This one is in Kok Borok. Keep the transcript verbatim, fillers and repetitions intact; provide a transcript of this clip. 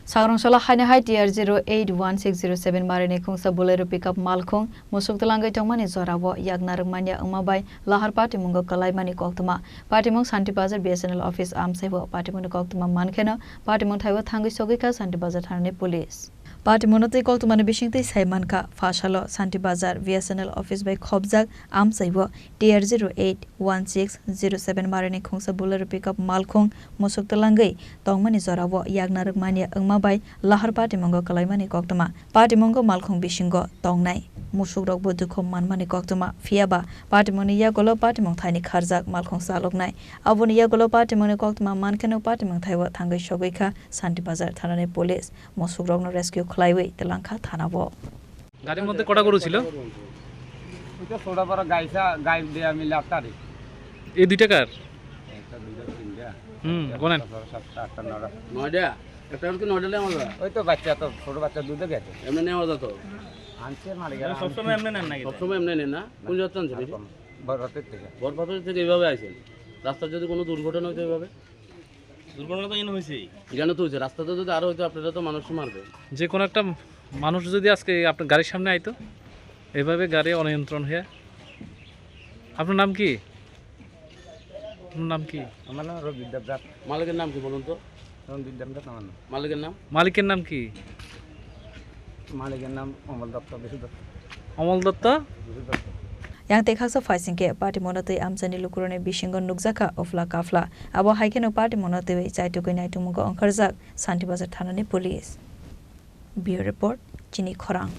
Sagrongsola haino hai T R zero eight one six zero seven marini khungsa Bolero pickup malkhung musuk twlangwi tongmani jorao yakna rwkmanya wngma bai lahar patimungo kwlaimani koktwma. Patimung Santi Bazar B S N L office amchaibo patimungni koktwma mankheno patimung thaibo thangwi sogwikha Santi Bazar thanani police. Patimungno twi koktwmani bisingtwi sai mankha, phasalo Santi Bazar B S N L office bai khopjak amchaibo T R zero eight one six zero seven marini khungsa Bolero pickup malkhung musuk twlangwi tongmani jorao yakna rwkmani wngma bai lahar patimungo kwlaimani koktwma. Patimungo malkhung bisingo tongnai musukrokbo dukhu manmani koktwma, phiyaba patimungni yagulo patimung thaini kharjak malkhung chaloknai. Aboni yagulo patimungni koktwma mankheno patimung thaibo thangwi sogwikha Santi Bazar thanani police. Musukrokno rescue khwlaiwi twlangkha thanao. গাড়ির মধ্যে কটা গরু ছিল? ওই তো ছোট বড় গাইছা, গাই দেয়া মিলে আটটা রে। এই দুইটা কার? একটা, দুইটা, তিনটা। হুম, গোনেন। ছয়টা, সাতটা, আটটা, নয়টা। নয়টা? একটা হচ্ছে নয়টা নেওয়া যায়? ওই তো বাচ্চা তো, ছোট বাচ্চা দুধে গেছে। এমনি নেওয়া যায় তো? আনছে মালিকেরা, মানে সবসময় আনছে। এমনি নেন নাকি? সবসময় এমনি নেন না? কোন জায়গা আনছেন আর এটা? কম, বড় হাটের থেকে। বড় হাটের থেকে এইভাবে আইছেন? রাস্তার যদি কোনো দুর্ঘটনা হইতো এইভাবে? দুর্ঘটনা তো এখানে হয়েছেই। এখানে তো হয়েছে, রাস্তাতে যদি আরো হইতো আপনারা তো মানুষ মারবে। যে কোনো একটা মানুষ যদি আজকে আপনার গাড়ির সামনে আইতো, এভাবে গাড়ি অনিয়ন্ত্রণ হয়ে। আপনার নাম কি? আপনার নাম কি? আমার নাম রবি দেবনাথ। মালিকের নাম কি বলুন তো? রঞ্জিত দেবনাথ আমার নাম। মালিকের নাম? মালিকের নাম কি? মালিকের নাম অমল দত্ত, বিশু দত্ত। অমল দত্ত? বিশু Dutta. Yang tei khaksa phaising khe patimungno twi amchaini lukurokni bisingo nukjakha uphla kaphla. Abo hai kheno patimungno twiwi chaitugwi naitugmungo ongkharjak Santi Bazar thanani police. Bureau Report, Chini Khorang.